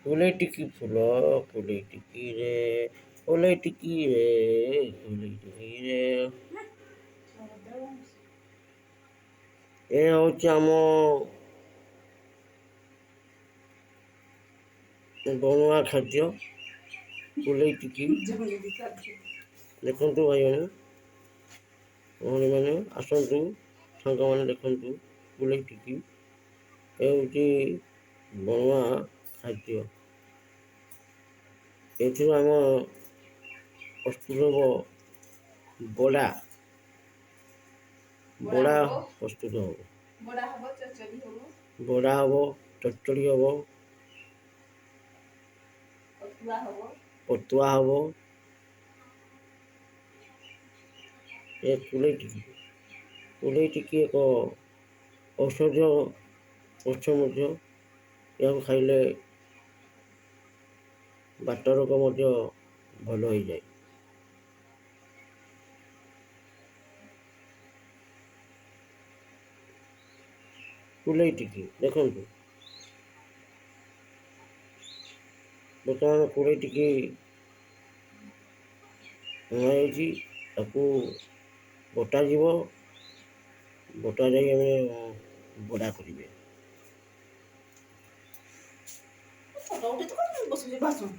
କୁଲେଇ ଟିକି ଫୁଲ କୁଲେଇ ଟିକି ରେ, କୁଲେଇ ଟିକି ରେ, କୁଲେଇ ଟିକି ରେ। ଏ ହେଉଛି ଆମ ବଣୁଆ ଖାଦ୍ୟ କୁଲେଇ ଟିକି। ଦେଖନ୍ତୁ ଭାଇମାନେ, ଭଉଣୀମାନେ, ଆସନ୍ତୁ ସାଙ୍ଗମାନେ, ଦେଖନ୍ତୁ କୁଲେଇ ଟିକି। ଏ ହେଉଛି ବଣୁଆ ଖାଦ୍ୟ। ଏଥିରୁ ଆମ ପ୍ରସ୍ତୁତ ହେବ ବଡ଼ା। ବଡ଼ା ପ୍ରସ୍ତୁତ ହେବ, ବଡ଼ା ହେବ, ଚଡ଼ଚଡ଼ି ହେବ, ପତୁଆ ହେବ। ଏ କୁଲେଇ ଟିକି, କୁଲେଇ ଟିକି ଏକ ଔଷଧୀୟ ଗଛ ମଧ୍ୟ। ଏହାକୁ ଖାଇଲେ ବାତ ରୋଗ ମଧ୍ୟ ଭଲ ହୋଇଯାଏ। କୁଲେଇ ଟିକି ଦେଖନ୍ତୁ, ବର୍ତ୍ତମାନ କୁଲେଇ ଟିକି ଅଣାଯାଇଛି, ତାକୁ ବଟାଯିବ। ବଟା ଯାଇ ଆମେ ବଡ଼ା କରିବେ। ଫଟୋ ଉଠେଇ ତ ବସୁଛି ଭାଷଣ।